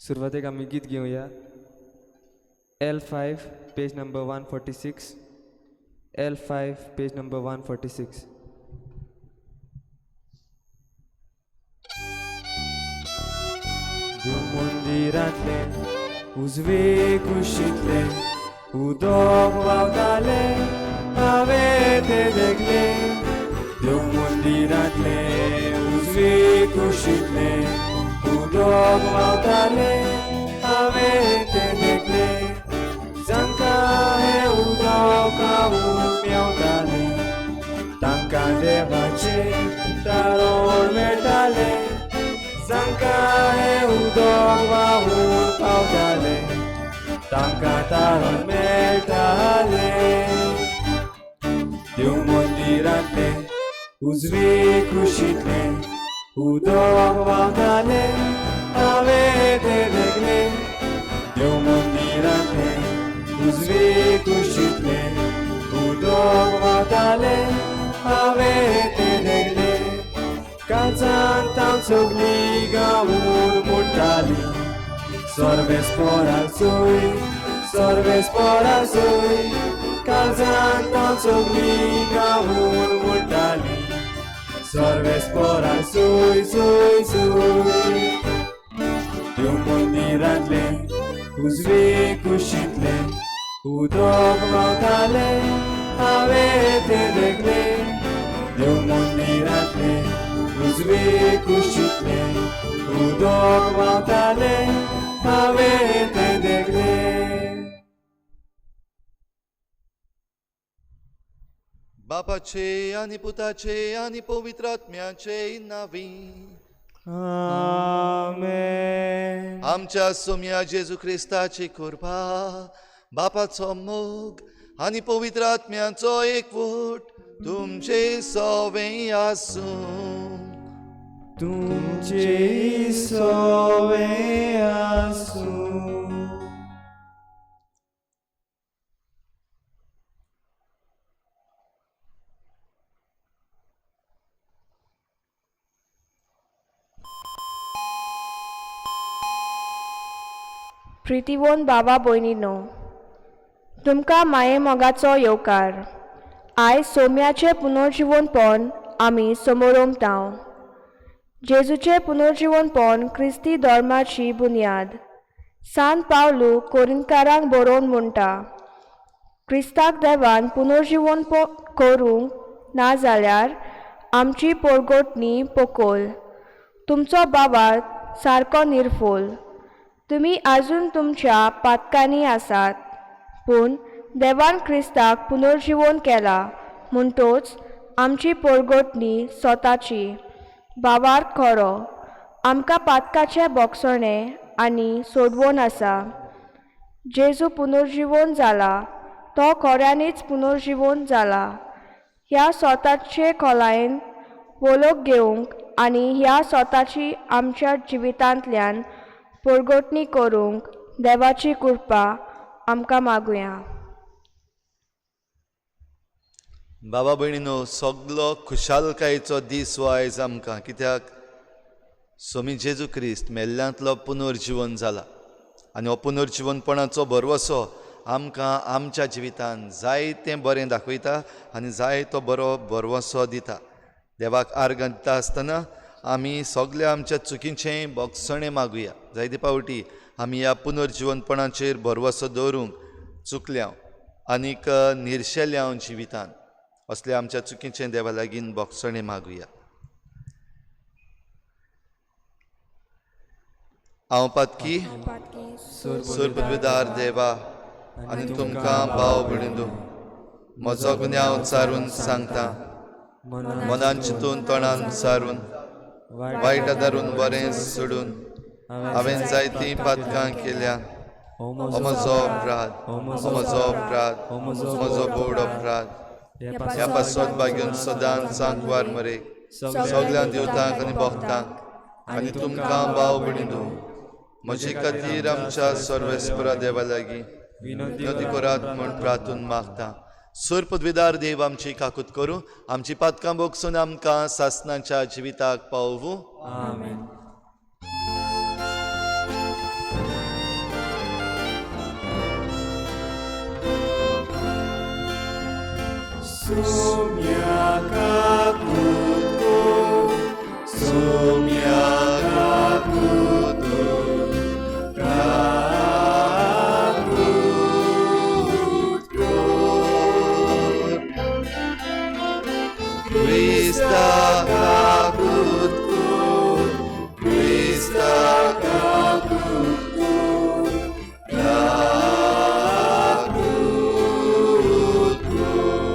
सुरवातेक आमी गीत घेवया. L5 page number 146. L5 page number 146. मंदिरांतलें उजवे कुशींतलें उदक व्हांवतालें हांवें तें देखलें. देव मंदिरांतलें उजवे कुशींतलें उदक व्हांवतालें हांवें तें देखलें. जांकां हें उदक खावूंक मेवतालें तांकां देवाचें तारण मेळटालें. जांकां हें उदक व्हांवून पावतालें तांकां तारण मेळटालें. देव मंदिरांतलें उजवे कुशींतलें उदक व्हांवतालें हांवें तें देखलें. देव मंदिरांतलें उजवे कुशींतलें उदक व्हांवतालें हांवें तें देखलें. काळजांत तांक सगळीं गावून म्हणटालीं सर्वेस्पराक सोय, सर्वेस्पराक सोय. काळजांत तांक सगळीं गावून म्हणटालीं सर्वेस्पराक सोय, सोय, सोय. देव मंदिरांतलें उजवे कुशींतलें उदक व्हांवतालें हांवें तें देखलें. देव मंदिरांतलें उजवे कुशींतलें उदक व्हांवतालें हांवें तें देखलें. बापाचे आनी पुताचे आनी पवित्र आत्म्याचे नावी. आमेन. आमच्या सोम्या जेजू क्रिस्ताची कृपा, बापाचो मोग आनी पवित्र आत्म्याचो एकवट तुमचे सवें आसूं. तुमचे सवें आसूं. प्रितीवोन बाबा भयणीनो, तुमकां माये मोगाचो येवकार. आयज सोम्याचें पुनर्जिवनपण आमी समोरमतांव. जेजूचें पुनर्जिवनपण क्रिस्ती धर्माची बुन्याद. सान पावलू कोरिंतकारांक बरोवन म्हणटा, क्रिस्ताक देवान पुनर्जिवन करूंक ना जाल्यार आमची पोरगोटणी पोकोल, तुमचो बाबात सारको निर्फोल. तुमी आजून तुमच्या पातकांनी आसात, पूण देवान क्रिस्ताक पुनर्जिवन केला म्हणटोच आमची पोरगोटणी स्वताची बावार खरो आमकां पातकाचें बोगसणें आनी सोडवण आसा. जेजू पुनर्जिवन जाला, तो खऱ्यांनीच पुनर्जिवन जाला. ह्या स्वताचे खोलायेन वळख घेवंक आनी ह्या स्वताची आमच्या जिवितांतल्यान पोरगोटणी करूंक देवाची कृपा आमकां मागुया. बाबा भयणीनो, सगलो खुशालकायेचो दीस हो आयज आमकां, कित्याक सोमी जेजू क्रिस्त मेल्ल्यांतलो पुनर्जिवन जाला आनी हो पुनर्जिवनपणाचो भरवसो आमकां आमच्या जिवितान जायतें बरें दाखयता आनी जायतो बरो भरवसो दिता. देवाक आर्गां दिता आसतना आमी सगल्या आमच्या चुकीचें बोगसणें मागुया. जायते फावटी आमी ह्या पुनर्जिवनपणाचेर भरवसो दवरूंक चुकल्या आनीक निर्शेल्या जिवितान. असल्या आमच्या चुकीचें देवा लागीं बोगसणें मागुया. हांव पातकी सोरपदवीदार देवा आनी तुमकां भाव भयणींनो म्हजो गुन्यांव चारून सांगता. मनान चिंतून तोंडान सारून वायट आदारून बरें सोडून हांवें जायतीं पातकां केल्या. हो म्हजो अपराध, हो म्हजो अपराध, हो म्हजो बोड अपराध. ह्या पासत बागेवन सदांच सांकवार मरे सगल्या देवतांक आनी भक्तांक आनी तुमकां भाव भयणींनो म्हजे खातीर आमच्या सर्वेस्परा देवा लागीं विनंती करात म्हूण प्रार्थून मागता. सोर पदवीदार देव आमची काकूत करूं, आमची पातकां बोगसून आमकां सासनाच्या जिविताक पावोवूं. आमेन. Krista kakut kur, Krista kakut kur, kakut kur.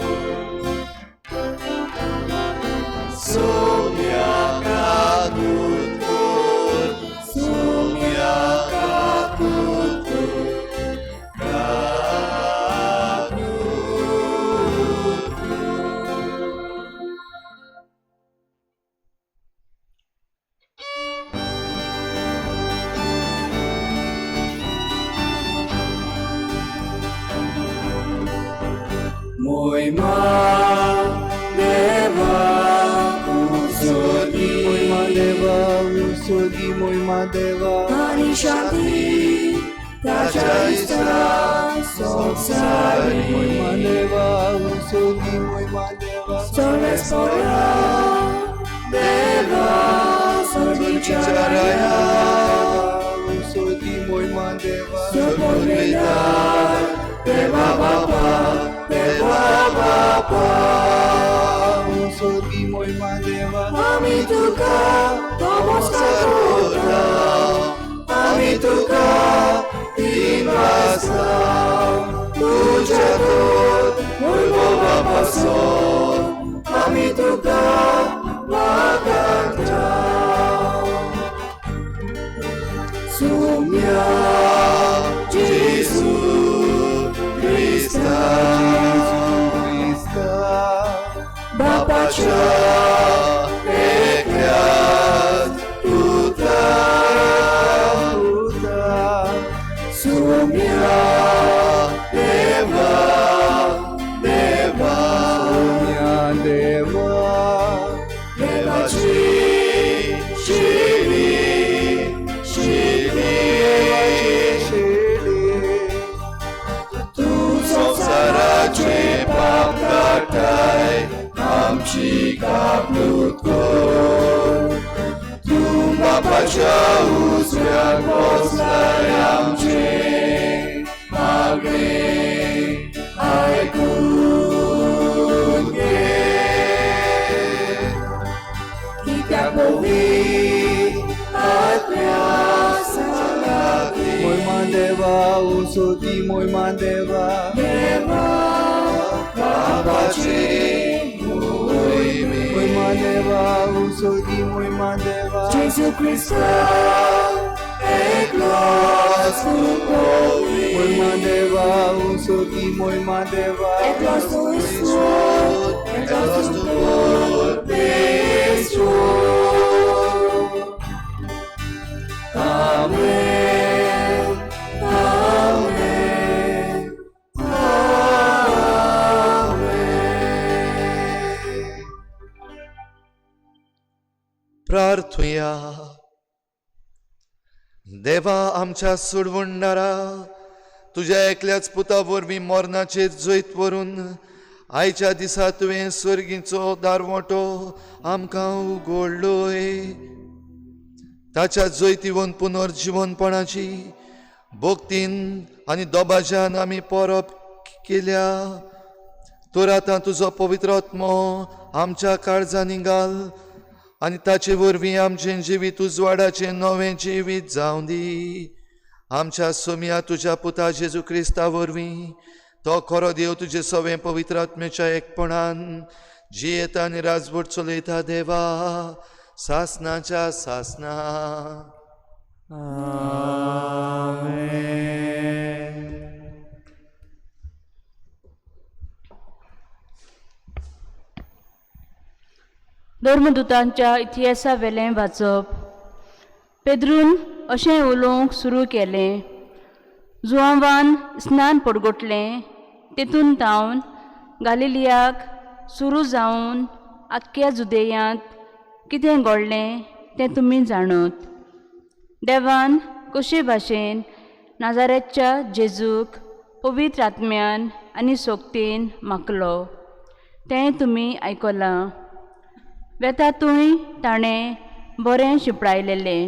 Sumya kakut kur, sumya kakut kur, kakut kur. मोयमा देवा सोगी मोयमा देवा सोगी मोयमा देवा आनी शांती ताच्या इस्ता संवसारी मोयमा देवा सोगी मोयमा देवा सोरेस्पोरा देवा सोडीच्या राया सोगी मोयमा देवा सोपोलेदार देवा बापा, देवा बापा, सोगी मोयमा देवा आमी तुका नमस्कार करता आमी तुका दिनवासता, तुज्या दूत वैभवा पासून आमी तुका मागता. सुम्या जेजू क्रिस्ता, क्रिस्ता बापाच्या एकल्याच पुता, पुता सुम्या देवा, देवा, सोम्या देवा देवाची शिरी, शिरी, शेळे तूं संवसाराचे पाप काडटाय, आमची कापलूत कर. तूं बापाच्या उजव्याक बसलाय, आमचें मागणें आयकून घे. कित्याक पवित्र आत्म्या सांगाती मोयमा देवा सोगी मोयमा देवा देवा बापाची मोहिमे मोयमा देवा सोगी मोयमा देवा जेजू क्रिस्ता एकलोच तूं पवित्र मोयमा देवा सोगी मोयमा देवा एकलोच तूं ईश्वर एकलोच तूं परमेश्वर. आमेन आमेन प्रार्थुया. देवा आमच्या सोडवणदारा, तुज्या एकल्याच पुता वरवीं मरणाचेर जैत व्हरून आयच्या दिसा तुवें सर्गीचो दारवटो आमकां उगडलोय. ताच्या जैतिवन पुनर्जिवनपणाची भक्तीन आनी दबाज्यान आमी परब केल्या. तर आतां तुजो पवित्र आत्मो आमच्या काळजांनी घाल आनी ताचे वरवीं आमचें जिवीत उजवाडाचें नवें जिवीत जावं दी. आमच्या सोम्या तुज्या पुता जेजू क्रिस्ता वरवीं, तो खरो देव तुजे सवें पवित्र आत्म्याच्या एकपणान जियेता आनी राजवट चलयता देवा सासनाच्या सासना. धर्मदूतांच्या इतिहासावेलें वाचप. पेद्रून अशें उलोवंक सुरू केलें, जुआंवान स्नान पडगोटलें तेतून तावन गालिलियाक सुरू जावन आख्ख्या जुदेयांत कितें घडलें तें तुमी जाणत. देवान कशे भाशेन नाजारेतच्या जेजूक पवित्र आत्म्यान आनी सोक्तीन मागलो. तें तुमी आयकलां. वेतातूय ताणें बरें शिंपडायलेलें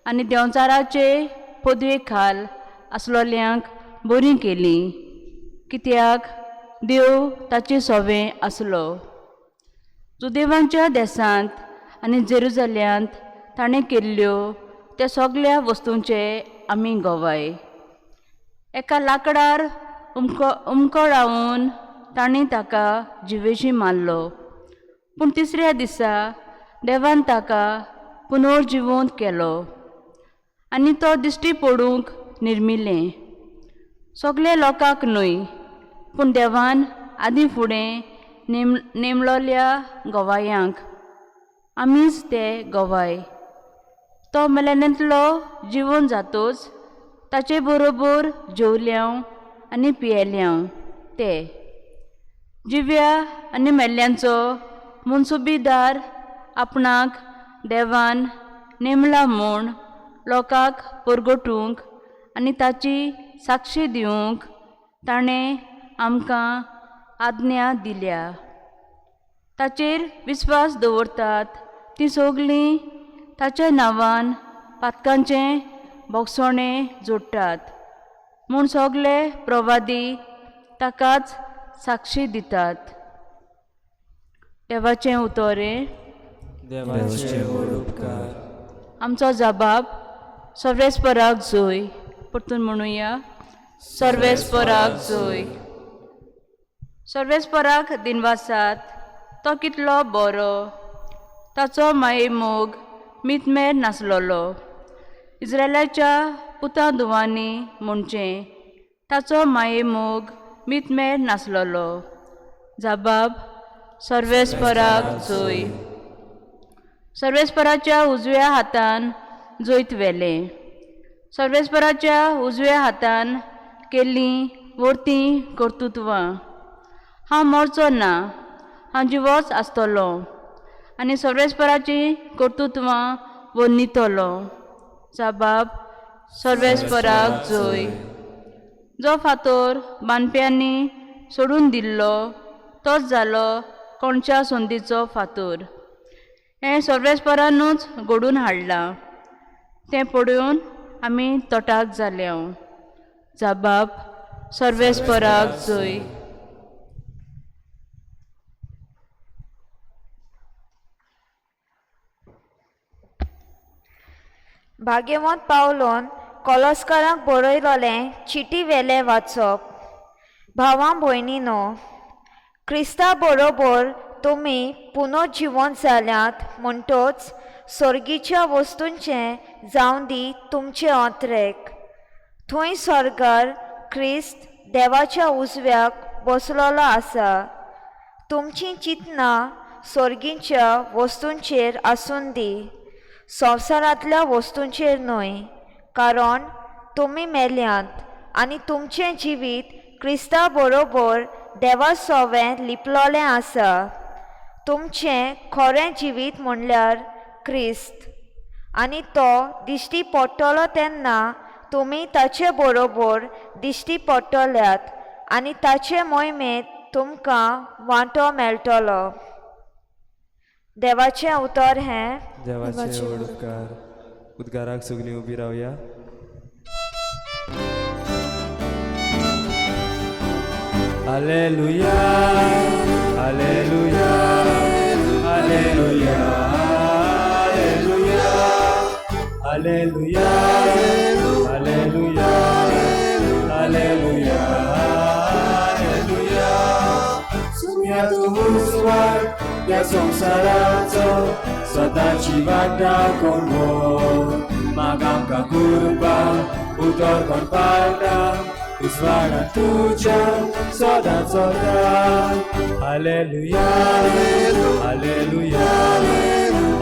आनी देंवचाराचे पदवे खाल आसलोल्यांक बरीं केलीं, कित्याक देव ताचे सोवें आसलो. जुदेवांच्या देसांत आनी जेरुजाल्यांत ताणें केल्ल्यो त्या सगल्या वस्तूंचे आमी गवाय. एका लांकडार उमकळावन तांणी ताका जिवेशी मारलो, पूण तिसऱ्या दिसा देवान ताका पुनर्जिवंत केलो आनी तो दिश्टी पडूंक निर्मिलें. सगल्या लोकांक न्हय, पूण देवान आदीं फुडें नेमलोल्या गवायांक, आमीच ते गवाय. तो मेलेंतलो जिवन जातोच ताचे बरोबर जेवल्यांव आनी पियेल्यांव. ते जिव्या आनी मेल्ल्यांचो मनसुबीदार आपणाक देवान नेमला म्हूण लोकांक परगटूंक आनी ताची साक्षी दिवंक ताणें आमकां आज्ञा दिल्या. ताचेर विस्वास दवरतात तीं सगलीं ताच्या नांवान पातकांचें भोगसणें जोडटात म्हूण सगले प्रवादी ताकाच साक्षी दितात. देवाचें उतर हें. देवाचे व्हड उपकार. आमचो जबाब सर्वेस्पराक जोय. परतून म्हणुया, सर्वेस्पराक जोय. सर्वेस्पराक दिनवासात, तो कितलो बरो, ताचो माये मोग मितमेर नासलोलो. इस्रायलाच्या पुता धुवांनी म्हणचें, ताचो माये मोग मितमेर नासलोलो. जबाब सर्वेस्पराक जोय. सर्वेस्पराच्या उजव्या हातान जैत व्हेलें. सर्वेस्पराच्या उजव्या हातान केल्लीं वर्तीं कर्तुत्वां. हांव मरचो ना, हांव जिवोच आसतलो आनी सर्वेस्पराचीं कर्तुत्वां वर्णितलो. जबाब सर्वेस्पराक जोय. जो फातोर बांदप्यांनी सोडून दिल्लो तोच जालो कोणच्या संदीचो फातोर. हें सर्वेस्परानूच घडून हाडलां, तें पळोवन आमी तटाक जाल्या. जबाब सर्वेस्पराक जोय. भाग्यवंत पावलोन कोलोस्कारांक बरयलोलें चिटी वेलें वाचप. भावां भयणीनो, क्रिस्ता बरोबर तुमी पुनर्जिवंत जाल्यात म्हणटोच सर्गीच्या वस्तूंचें जावं दी तुमचें अंतरेक. थंय स्वर्गार क्रिस्त देवाच्या उजव्याक बसलोलो आसा. तुमचीं चिंतनां सर्गीच्या वस्तूंचेर आसून दी, संवसारांतल्या वस्तूंचेर न्हय, कारण तुमी मेल्यांत आनी तुमचें जिवीत क्रिस्ता बरोबर देवा सोवें लिपलोलें आसा. तुमचें खरें जिवीत म्हणल्यार क्रिस्त, आनी तो दिश्टी पडटलो तेन्ना तुमी ताचे बरोबर दिश्टी पडटल्यात आनी ताचे मोहिमेंत तुमकां वांटो मेळटलो. देवाचें उतर हें. देवाचे व्हड उपकार. उद्गाराक सगलीं उबी रावया. Hallelujah, hallelujah, hallelujah, hallelujah, hallelujah, hallelujah, hallelujah. सुया तूं उजवाड ह्या संवसाराचो, सदांची वाट दाखोवन व्हर. माग आमकां कुरपा उतर कोण पाळटा, उजवाडा तुज्या सदां चलता. Hallelujah, hallelujah,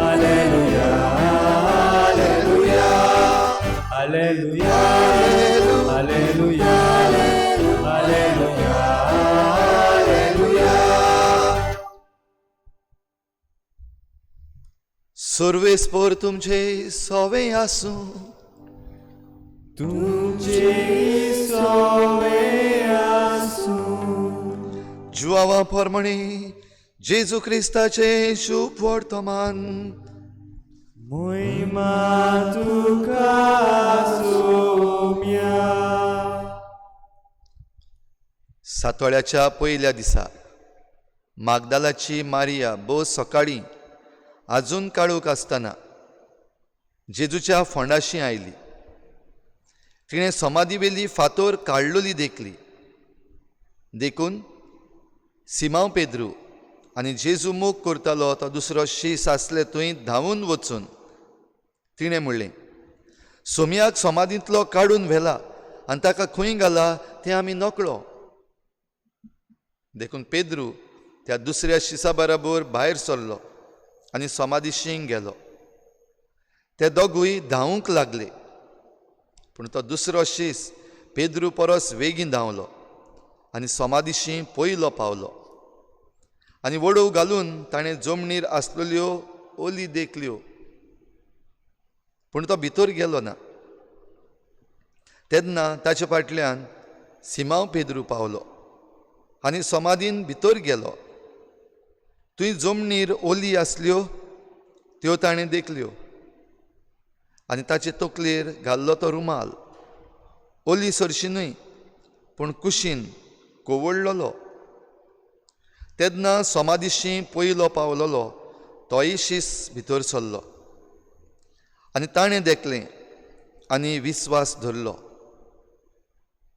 hallelujah, hallelujah, hallelujah, hallelujah, hallelujah. सर्वेस्पर तुमचे सोवे आसूं. तुमचे सोवे आसूं. जुआ जुआवा परमणी जेजू क्रिस्ताचें शुभ वर्तमान. मोहिमा तुका सोम्या. सातोळ्याच्या पयल्या दिसा मागदालाची मारिया भोव सकाळीं आजून काळोख आसतना जेजूच्या फोंडाशी आयली. तिणें समाधी वेली फातोर काडलोली देखली. देखून सिमांव पेद्रू आनी जेजू मोग करतालो तो दुसरो शीस आसले थंय धांवून वचून तिणें म्हणलें, सोमयाक समाधींतलो काडून व्हेला आनी ताका खंय घाला तें आमी नकळो. देखून पेद्रू त्या दुसऱ्या शिसा बराबर भायर सरलो आनी समाधीशींग गेलो. ते दोगूय धांवूंक लागले, पूण तो दुसरो शीस पेद्रू परस वेगीन धांवलो आनी समाधीशी पयलो पावलो आनी वडोव घालून ताणें जमनीर आसलेल्यो ओली देखल्यो, पूण तो भितर गेलो ना. तेन्ना ताचे फाटल्यान सिमांव पेद्रू पावलो आनी समाधीन भितर गेलो. थंय जमनीर ओली आसल्यो त्यो ताणें देखल्यो आनी ताचे तकलेर घाल्लो तो रुमाल ओली सरशी न्हय पूण कुशीन कोवळ्ळलो. तेन्ना समाधीशी पयलो पावलोलो तोय शीस भितर सरलो आनी ताणें देखलें आनी विस्वास धरलो.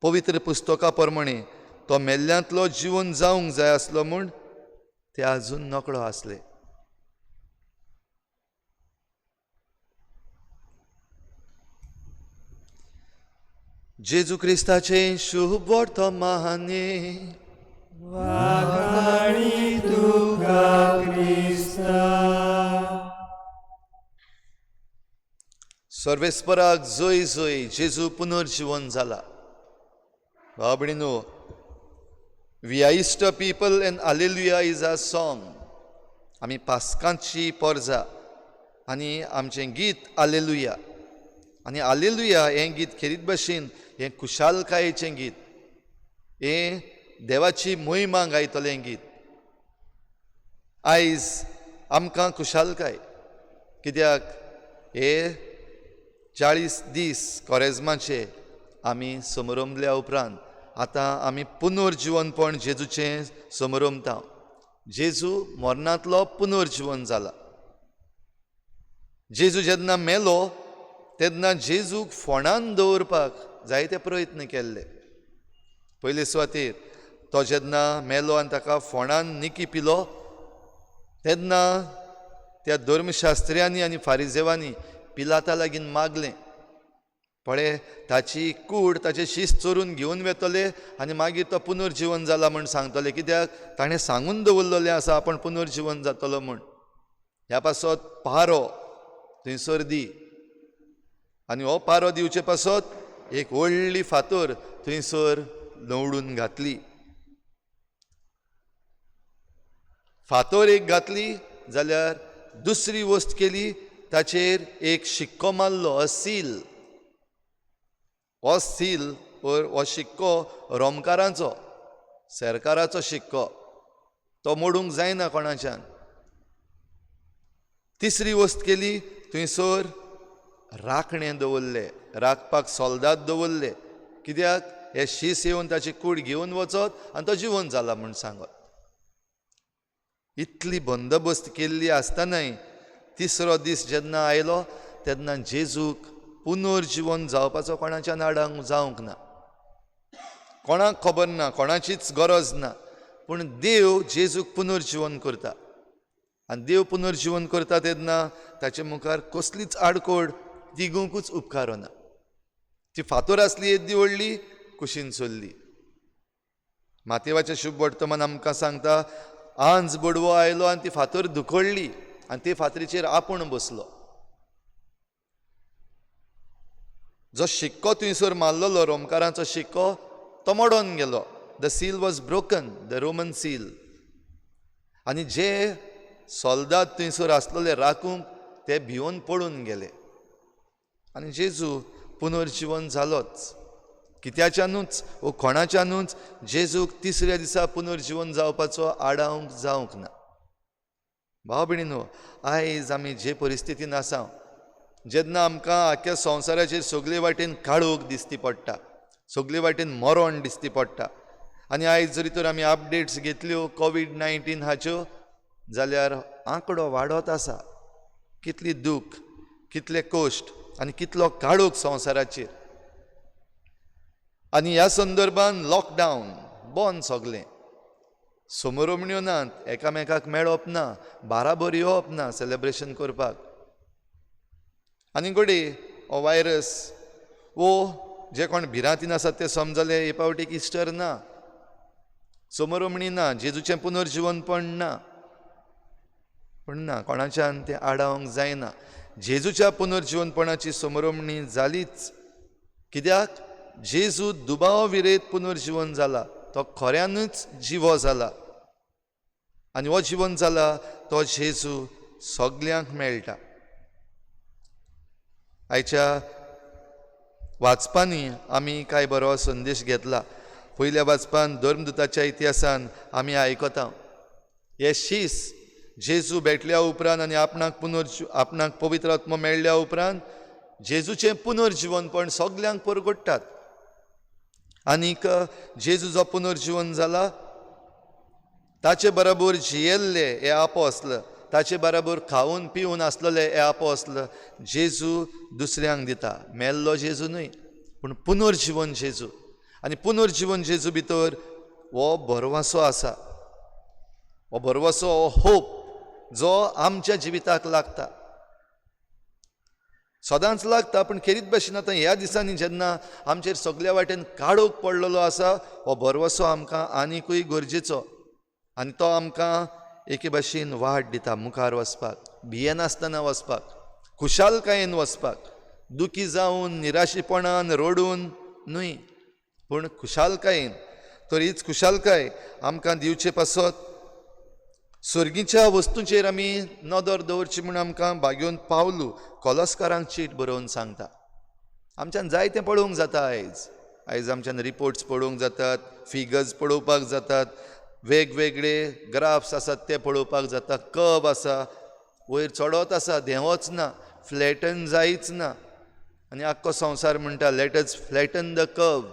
पवित्र पुस्तका प्रमाणे तो मेल्ल्यांतलो जिवन जावंक जाय आसलो म्हूण ते आजून नकळो आसले. जेजू क्रिस्ताचें शुभ वर्तमाने. वाखाणी तुका क्रिस्ता. सर्वेस्पराक जोय जोय, जेजू पुनर्जिवन जाला. भाव भयणीनो, we are Easter people and Alleluia is our song. आमी पास्कांची पोरजा आनी आमचें गीत आलेलुया. आनी आलेलुया हें गीत खेरीत भशेन हें खुशालकायेचें गीत, हें देवाची मोहिमा गायतलें गीत. आयज आमकां खुशालकाय कित्याक हे 40 दीस कोरेज्माचे आमी समरंभल्या उपरांत आतां आमी पुनर्जिवनपण जेजूचें समरंभता. जेजू मरणांतलो पुनर्जिवन जाला. जेजू जेन्ना मेलो तेन्ना जेजूक फोंडान दवरपाक जायते प्रयत्न केल्ले. पयले सुवातेर तो जेन्ना मेलो आनी ताका फोंडान निकी पिलो तेन्ना त्या धर्मशास्त्र्यांनी आनी फारिजेवांनी पिलाता लागीं मागलें, पळय ताची कूड ताचे शीस चोरून घेवन वेतले आनी मागीर तो पुनर्जिवन जाला म्हूण सांगतले, कित्याक ताणें सांगून दवरलेलें आसा आपूण पुनर्जिवन जातलो म्हूण. ह्या पासत पारो थंयसर दी आनी हो पारो दिवचे पासत एक व्हडली फातर थंयसर लवडून घातली. फातर एक घातली जाल्यार दुसरी वस्त केली, ताचेर एक शिक्को मारलो, अ सील. हो सील हो शिक्को रोमकारांचो, सरकाराचो शिक्को, तो मोडूंक जायना कोणाच्यान. तिसरी वस्त केली, थंयसर राखणे दवरले, राखपाक सोल्दाद दवरले, कित्याक हे शीस येवन ताची कूड घेवन वचत आनी तो जिवन जाला म्हूण सांगत. इतली बंदोबस्त केल्ली आसतनाय तिसरो दीस जेन्ना आयलो तेन्ना जेजूक पुनर्जिवन जावपाचो कोणाच्या नाडांक जावंक ना, कोणाक खबर ना, कोणाचीच गरज ना, पूण देव जेजूक पुनर्जिवन करता. आनी देव पुनर्जिवन करता तेन्ना ताचे मुखार कसलीच आडकोड तिगूंकूच उपकारना. ती फातोर आसली येद्दी व्हडली कुशीन चल्ली. मातेवाचें शुभ वर्तमान आमकां सांगता, आंज बडवो आयलो आनी ती फातर दुखडली आनी ते फातरीचेर आपूण बसलो. जो शिक्को थंयसर मारलेलो रोमकारांचो शिक्को तो मोडोन गेलो. The seal was broken, the Roman seal. आनी जे सोल्दाद थंयसर आसलेले राखूंक ते भिवन पडून गेले. आनी जेजू पुनर्जिवन जालोच, कित्याच्यानूच वो कोणाच्यानूच जेजूक तिसऱ्या दिसा पुनर्जिवन जावपाचो आडावंक जावंक ना. भाव भयणीनो, आयज आमी जे परिस्थितीन आसा, जेन्ना आमकां आख्ख्या संवसाराचेर सगळे वाटेन काळोख दिसती पडटा, सगळे वाटेन मरण दिसती पडटा, आनी आयज जरी तर आमी अपडेट्स घेतल्यो कोवीड-19 हाच्यो जाल्यार आंकडो वाडत आसा. कितली दूख, कितले कश्ट आनी कितलो काळोख संवसाराचेर. आनी ह्या संदर्भान लॉकडावन बंद, सगलें समोरमण्यो नात, एकामेकाक मेळप ना, बाराबर येवप ना सेलेब्रेशन करपाक. आनी घडये हो वायरस वो जे कोण भिरांतीन आसात ते समजले हे फावटीक इस्टर ना, समोरमणी ना, जेजूचें पुनर्जिवनपण ना. पूण ना, कोणाच्यान तें आडावंक जायना. जेजूच्या पुनर्जिवनपणाची समोरमणी जालीच. कित्याक जेजू दुबाव विरयत पुनर्जिवन जाला, तो खऱ्यानूच जिवो जाला, आनी हो जिवन जाला तो जेजू सगल्यांक मेळटा. आयच्या वाचपांनी आमी कांय बरो संदेश घेतला. पयल्या वाचपान धर्मदूताच्या इतिहासान आमी आयकता हे शीस जेजू भेटल्या उपरांत आनी आपणाक पवित्र आत्मो मेळ्ळ्या उपरांत जेजूचें पुनर्जिवनपण सगल्यांक परगट्टात. आनीक जेजू जो पुनर्जिवन जाला ताचे बराबर जियेल्ले हे आपोस्ल, ताचे बराबर खावन पिवन आसलेले हे आपोस्ल जेजू दुसऱ्यांक दिता. मेल्लो जेजू न्हय, पूण पुनर्जिवन जेजू. आनी पुनर्जिवन जेजू भितर हो भरवंसो आसा, हो भरवंसो, हो होप जो आमच्या जिविताक लागता, सदांच लागता. पूण खेरीत भाशेन आतां ह्या दिसांनी जेन्ना आमचेर सगल्या वाटेन काळोख पडलेलो आसा, हो भरवंसो आमकां आनिकूय गरजेचो, आनी तो आमकां एके भाशेन वाट दिता मुखार वचपाक, भियेनासतना वचपाक, खुशालकायेन वचपाक, दुखी जावन निराशेपणान रडून न्हय, पूण खुशालकायेन. तर हीच खुशालकाय आमकां दिवचे पासत सर्गीच्या वस्तूंचेर आमी नदर दवरची म्हूण आमकां भाग्योवन पावलू कोलस्कारांक चीट बरोवन सांगता. आमच्यान जायतें पळोवंक जाता आयज. आयज आमच्यान रिपोर्ट्स पळोवंक जातात, फिगर्स पळोवपाक जातात, वेगवेगळे ग्राफ्स आसात ते पळोवपाक जाता. कब आसा वयर चडत आसा, देंवच ना, फ्लॅटन जायच ना. आनी आख्खो संवसार म्हणटा let us flatten the curve,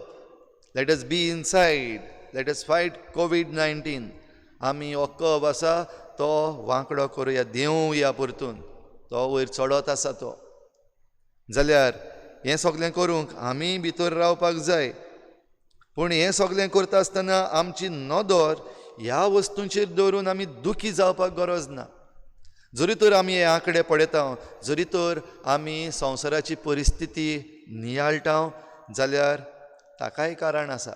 let us be inside, let us fight COVID-19. आमी हो कब आसा तो वांकडो करुया, देंवया परतून, तो वयर चडत आसा तो. जाल्यार हें सगळें करूंक आमी भितर रावपाक जाय. पूण हें सगळें करता आसतना आमची नदर ह्या वस्तूंचेर दवरून आमी दुखी जावपाक गरज ना. जरी तर आमी हे आंकडे पळयता, जरी तर आमी संवसाराची परिस्थिती नियाळटा, जाल्यार ताकाय कारण आसा.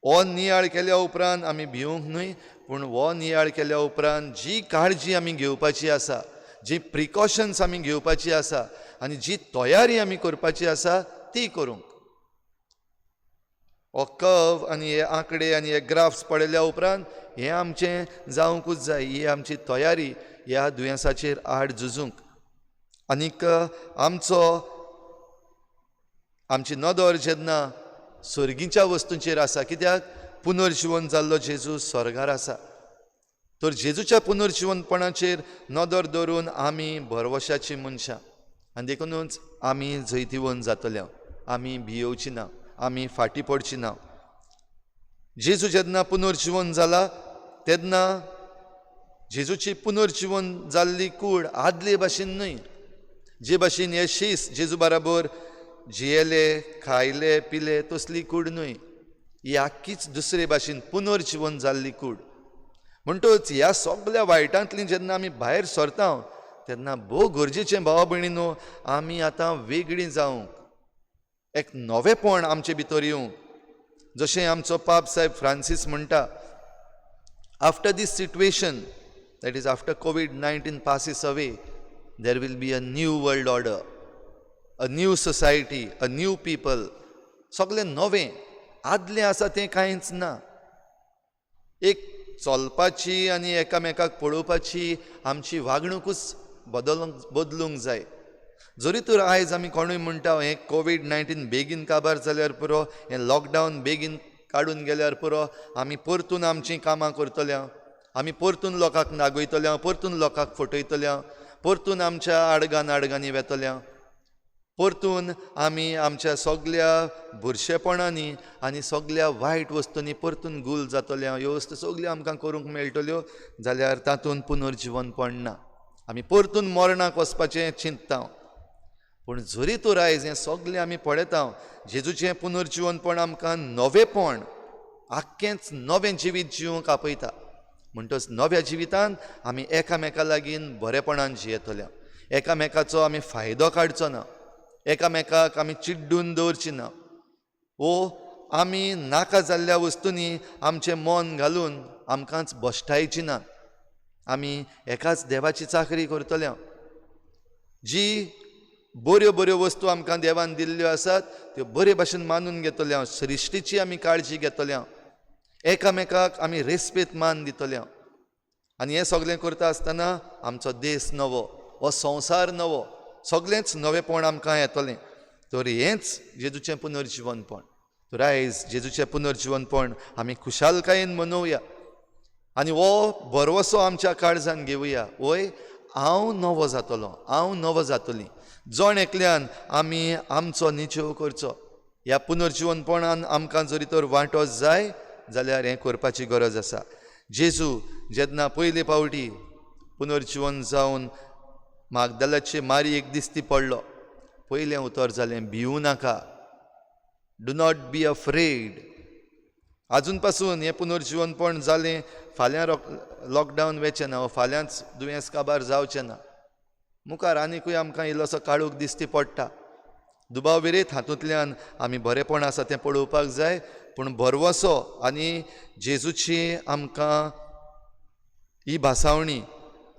हो नियाळ केल्या उपरांत आमी भिवंक न्हय, पूण हो नियाळ केल्या उपरांत जी काळजी आमी घेवपाची आसा, जी प्रिकॉशन्स आमी घेवपाची आसा आनी जी तयारी आमी करपाची आसा ती करूंक. हो कव आनी हे आंकडे आनी हे ग्राफ्स पळयल्या उपरांत हें आमचें जावंकूच जाय. ही आमची तयारी ह्या दुयेंसाचेर आड झुजूंक. आनीक आमचो आमची नदर जेन्ना सर्गीच्या वस्तूंचेर आसा, कित्याक पुनर्जिवन जाल्लो जेजू स्वर्गार आसा, तर जेजूच्या पुनर्जिवनपणाचेर नदर दवरून आमी भरवशाची मनशां, आनी देखुनूच आमी जैतिवंत जातले. आमी भियोवची ना, आमी फाटीं पडची ना. जेजू जेन्ना पुनर्जिवन जाला तेन्ना जेजूची पुनर्जिवन जाल्ली कूड आदले भाशेन न्हय. जे भाशेन हे शीस जेजू बराबर जियेले, खायले, पिले तसली कूड न्हय, ही आख्खीच दुसरे भाशेन पुनर्जिवन जाल्ली कूड. म्हणटच ह्या सगल्या वायटांतली जेन्ना आमी भायर सरता तेन्ना भोव गरजेचें भावा भयणीनो, आमी आतां वेगळीं जावंक, एक नवेपण आमचे भितर येवंक. जशें आमचो पाप साहेब फ्रांसीस म्हणटा, after this situation, that is after COVID-19 passes away, there will be a new world order, a new society, a new people. सगळें नवें, आदलें आसा तें कांयच ना. एक चलपाची आनी एकामेकाक पळोवपाची आमची वागणुकूच बदलूंक जाय. जरी तर आयज आमी कोणूय म्हणटा हें कोवीड-19 बेगीन काबार जाल्यार पुरो, हें लॉकडावन बेगीन काडून गेल्यार पुरो, आमी परतून आमचीं कामां करतले, आमी परतून लोकांक नागयतले, परतून लोकांक फटयतले, परतून आमच्या आडगान आडगांनी वेतले, परतून आमी आमच्या सगल्या बुरशेपणांनी आनी सगल्या वायट वस्तूंनी परतून गुल जातले. ह्यो वस्तू सगल्यो आमकां करूंक मेळटल्यो जाल्यार तातूंत पुनर्जिवनपण ना. आमी परतून मरणाक वचपाचें चिंतता. पूण जरी तर आयज हें सगलें आमी पळयता, जेजूचें पुनर्जिवनपण आमकां नवेपण, आख्खेंच नवें जिवीत जिवंक आपयता. म्हणटच नव्या जिवितान आमी एकामेका लागीं बरेपणान जियेतले, एकामेकाचो आमी फायदो काडचो ना, एकामेकाक आमी चिड्डून दवरची ना, वो आमी नाका जाल्ल्या वस्तूंनी आमचें मन घालून आमकांच भश्टायची ना. आमी एकाच देवाची चाकरी करतले. जी बऱ्यो बऱ्यो वस्तू आमकां देवान दिल्ल्यो आसात त्यो बरे भाशेन मानून घेतले, सृश्टीची आमी काळजी घेतले, एकामेकाक आमी रेस्पेद मान दितले. आनी हें सगळें करता आसतना आमचो देश नवो, हो संवसार नवो, सगळेंच नवेपण आमकां येतलें. तर हेंच जेजूचें पुनर्जिवनपण. तर आयज जेजूचें पुनर्जिवनपण आमी खुशालकायेन मनोवया आनी हो भरवसो आमच्या काळजान घेवया. वय हांव नवो जातलो, हांव नवो जातली. जण एकल्यान आमी आमचो निचेव करचो. ह्या पुनर्जिवनपणान आमकां जरी तर वांटो जाय जाल्यार हें करपाची गरज आसा. जेजू जेन्ना पयले पावटी पुनर्जिवन जावन मागदालाचे मारी एक दिसती पडलो, पयलें उतर जालें भिवू नाका, do not be afraid. आजून पासून हें पुनर्जिवनपण जालें, फाल्यां लॉकडावन वेचें ना, फाल्यांच दुयेंस काबार जावचें ना, मुखार आनिकूय आमकां इल्लोसो काळोख दिसती पडटा. दुबाव विरेत हातूंतल्यान आमी बरेपण आसा तें पळोवपाक जाय. पूण भरवसो आनी जेजूची आमकां ही भासावणी,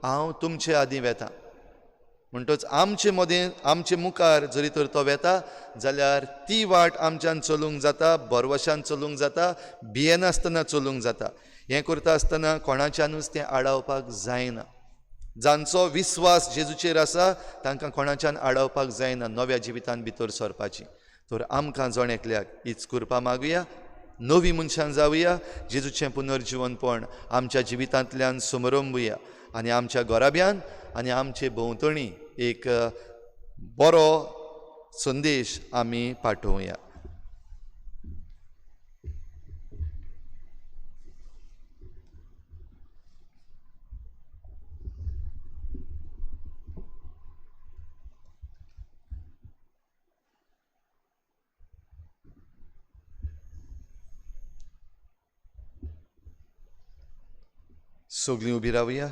हांव तुमचे आदीं वेता, म्हणटच आमचे मदें आमचे मुखार जरी तर तो वेता जाल्यार ती वाट आमच्यान चलूंक जाता, भरवशान चलूंक जाता, भियेनासतना चलूंक जाता. हें करता आसतना कोणाच्यानूच तें आडावपाक जायना. जांचो विस्वास जेजूचेर आसा तांकां कोणाच्यान आडावपाक जायना नव्या जिवितान भितर सरपाची. तर आमकां जण एकल्याक हीच कृपा मागुया, नवी मनशां जावया, जेजूचें पुनर्जिवनपण आमच्या जिवितांतल्यान समरंबुया आनी आमच्या घराब्यान आनी आमचे भोंवतणी एक बरो संदेश आमी पाठोवया. सगळीं उबी रावया.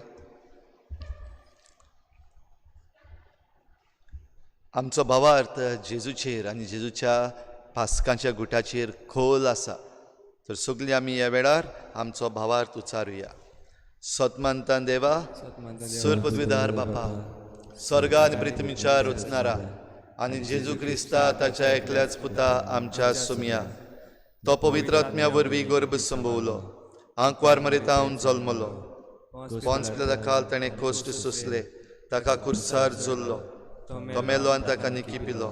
आमचो भावार्थ जेजूचेर आनी जेजूच्या पास्कांच्या गुटाचेर खोल आसा. तर सगळीं आमी ह्या वेळार आमचो भावार्थ उचारुया. सतमानतान देवा, सुर पदवीदार बापा, स्वर्गा आनी पृथ्वीच्या रचणारा आनी जेजू क्रिस्ता ताच्या एकल्याच पुता आमच्या सुमया, तो पवित्र आत्म्या वरवीं गर्भ संभवलो, आंकवार मरेतावन जल्मलो, पोन्स पिलाता ताणें कश्ट सोंसले, ताका कुर्सार जोडलो, तो मेलो आनी ताका निकी पिलो,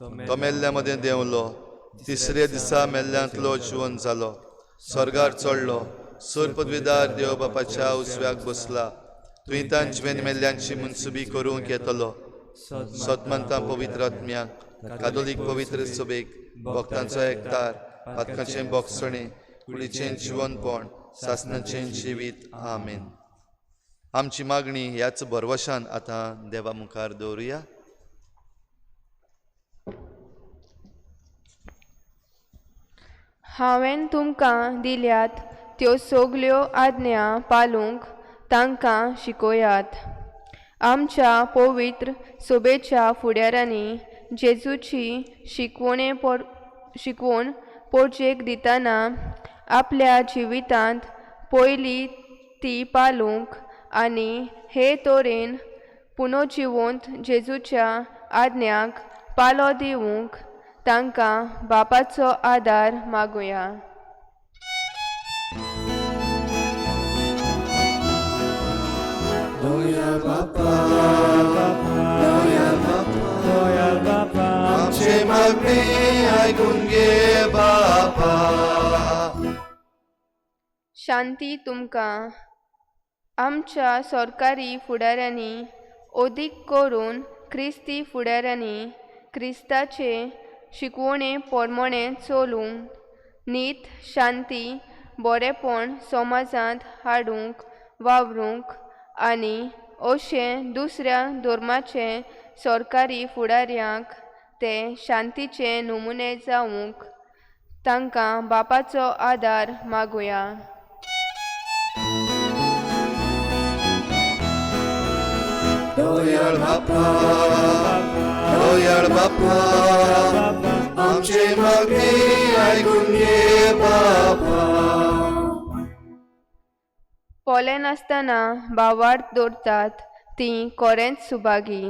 तो मेल्ल्या मदें देंवलो, तिसऱ्या दिसा मेल्ल्यांतलो जिवन जालो, स्वर्गार चडलो, सुर पदवीदार देव बापाच्या उजव्याक बसला, तुवें तांचे मेल्ल्यांची मनसुबी करूंक येतलो. सतमंता पवित्र आत्म्याक, कादोलीक पवित्र सभेक, भक्तांचो एकतार, पातकाचें बोगसणें, कुडीचें जिवनपण, सासनाचें जिवीत. आमेन. आमची मागणी ह्याच भरवशान आतां देवा मुखार दवरुया. हांवें तुमकां दिल्यात त्यो सगल्यो आज्ञा पालूंक तांकां शिकोयात. आमच्या पवित्र सोबेच्या फुडाऱ्यांनी जेजूची शिकवण पोरजेक दितना आपल्या जिवितांत पयली ती पालूंक आनी हे तरेन पुनर्जिवंत जेजूच्या आज्ञाक पालो दिवंक तांकां बापाचो आदार मागुया. Doya Bapa, Doya Bapa, आमचे मागणे आयकून घे बापा. शांती तुमकां. आमच्या सरकारी फुडाऱ्यांनी ओदीक करून क्रिस्ती फुडाऱ्यांनी क्रिस्ताचे शिकवणे पोरमोणे चलूंक नीत शांती बरेपण समाजांत हाडूंक वावरूंक आनी अशें दुसऱ्या धर्माचे सरकारी फुडाऱ्यांक ते शांतीचे नमुने जावंक तांकां बापाचो आदार मागुया. दयाळ बापा, दयाळ बापा, आमचे मागणे आयकून घे बापा. पोले नासतना भावार्थ दवरतात तीं कोरेंच सुभागी.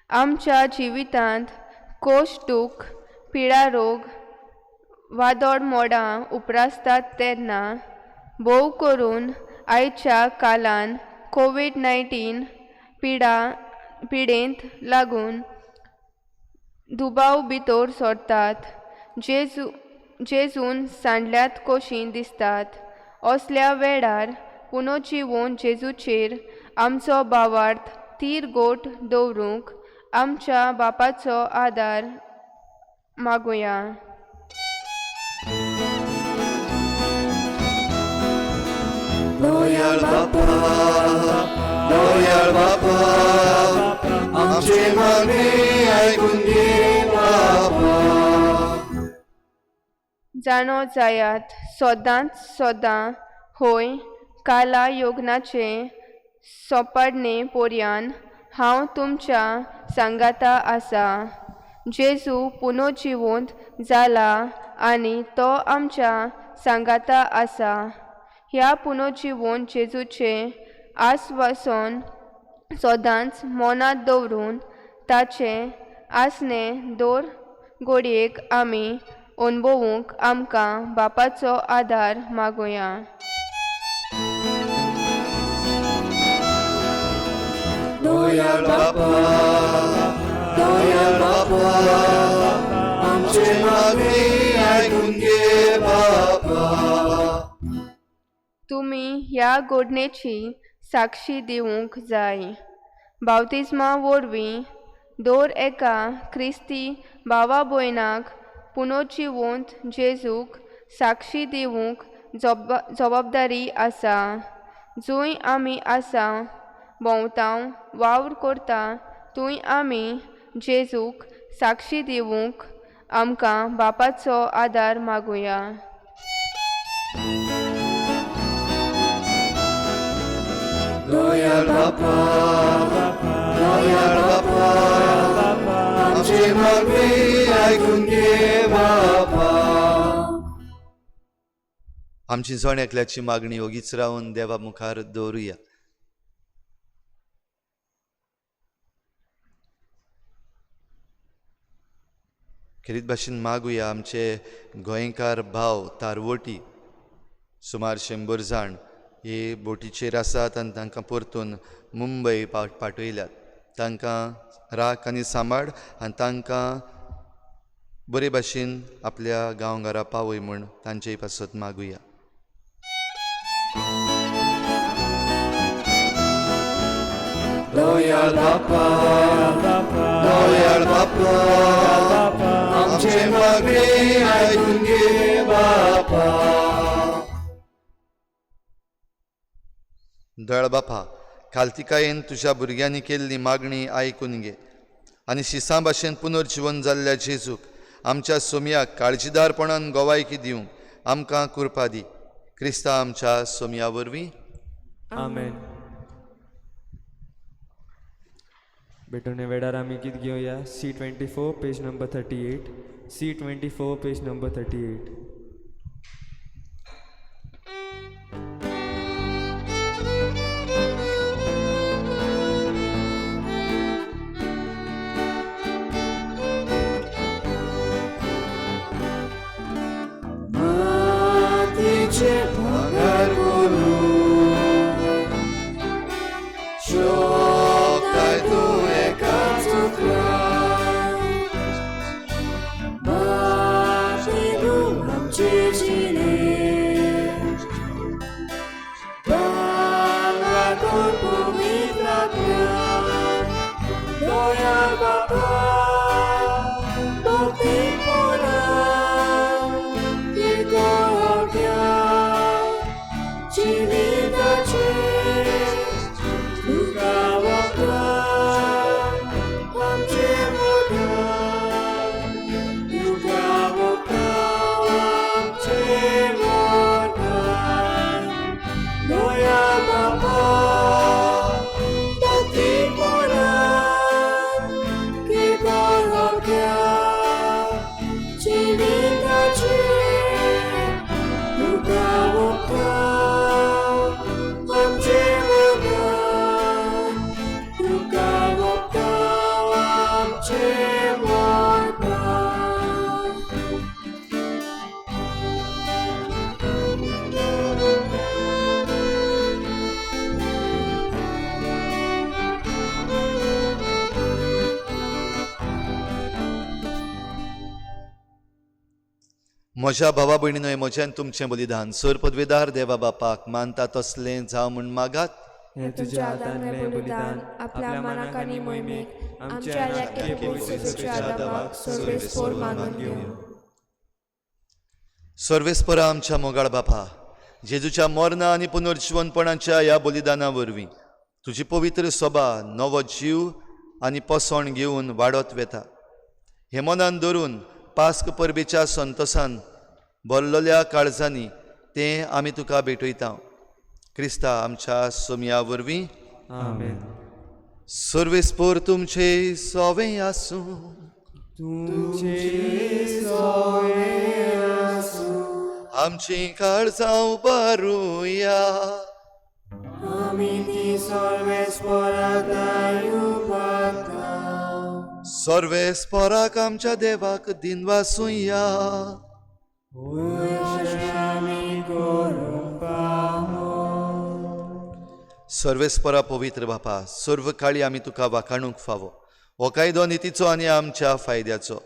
आमच्या जिवितांत कोश दूख पिडा रोग वादोड मोडां उप्रासतात तेन्ना भोव करून आयच्या कालान कोवीड-19 पिडेंत लागून दुबाव भितर सरतात. जेजून सांडल्यात कशीं दिसतात. असल्या वेळार पुनोजिवोन जेजूचेर आमचो भावार्थ तीर गोट दवरूंक आमच्या बापाचो आदार मागुया. दयाळ बापा, दयाळ बापा, आमचे मागणे आयकून घे बापा. जाणो जायात सदांच सदां होय काला योगनाचे सोपाडणे पोरयान हांव तुमच्या सांगाता आसा. जेजू पुनोजिवंत जाला आनी तो आमच्या सांगाता आसा. ह्या पुनोजिवंत जेजूचे आस्वासन सदांच मनांत दवरून ताचे आसणे दर घडयेक आमी अणभवूंक आमकां बापाचो आदार मागुया. दयाळ बापा, दयाळ बापा, आमचे मागणे आयकून घे बापा. तुमी ह्या घडणेची साक्षी दिवंक जाय. बावतिज्मा वरवीं दर एका क्रिस्ती भावा भयणाक पुनोजिवंत जेजूक साक्षी दिवंक जबाबदारी आसा. जंय आमी आसा भोंवता वावर करता थंय आमी जेजूक साक्षी दिवंक आमकां बापाचो आदार मागुया. दयाळ बापा, दयाळ बापा, आमचे मागणे आयकून घे बापा. आमची जण एकल्याची मागणी ओगीच रावन देवा मुखार दवरुया. खेरीत भाशेन मागुया आमचे गोंयकार भाव तारवटी सुमार 100 जाण हे बोटीचेर आसात आनी तांकां परतून मुंबय पाठयल्यात. तांकां राख आनी सांबाळ आनी तांकां बरे भाशेन आपल्या गांवघरा पावय म्हूण तांचे पासत मागुया. दयाळ बापा, दयाळ बापा, आमचे मागणे आयकून घे बापा. दयाळ बापा, खालतिकायेन तुज्या भुरग्यांनी केल्ली मागणी आयकून घे आनी शिसां भाशेन पुनर्जिवन जाल्ल्या जेजूक आमच्या सोमयाक काळजीदारपणान गोवायकी दिवंक आमकां कृपा दी. क्रिस्ता आमच्या सोमया वरवीं. आमेन. भेटवणे वेळार आमी गीत घेवया. C24 page number 38. C24 page number 38. मातीचे भांगर करून शोकताय तूं एकाच उतरान. म्हज्या भावा भयणीनो, म्हज्यान तुमचें बलिदान सर पदवेदार देवा बापाक मानता तसलें जावं म्हूण मागात. हें तुज्या हातांतलें बलिदान आपल्या मनाक आनी मोहिमेक आमच्या आनी पवित्र आदावाक सर्वेस्पोर मानून घेवं. सर्वेस्परा आमच्या मोगाळ बापा, जेजूच्या मरणा आनी पुनर्जिवनपणाच्या ह्या बलिदाना वरवीं तुजी पवित्र सभा नवो जीव आनी पोसवण घेवन वाडत वेता. हें मनान धरून पास्क परबेच्या संतोसान भरलेल्या काळजांनी तें आमी तुका भेटयता, क्रिस्ता आमच्या सोमया वरवीं. आमेन. सर्वेस्पोर तुमचे सोवें आसूं. तुमचे आमची काळजां उबारुया. आमी ती सर्वेस्पराक उबारता. सर्वेस्पराक आमच्या देवाक दिनवासुया. सर्वेस्परा पवित्र बापा, सर्व काळी आमी तुका वाखाणूंक फावो. हो कायदो नितीचो आनी आमच्या फायद्याचो,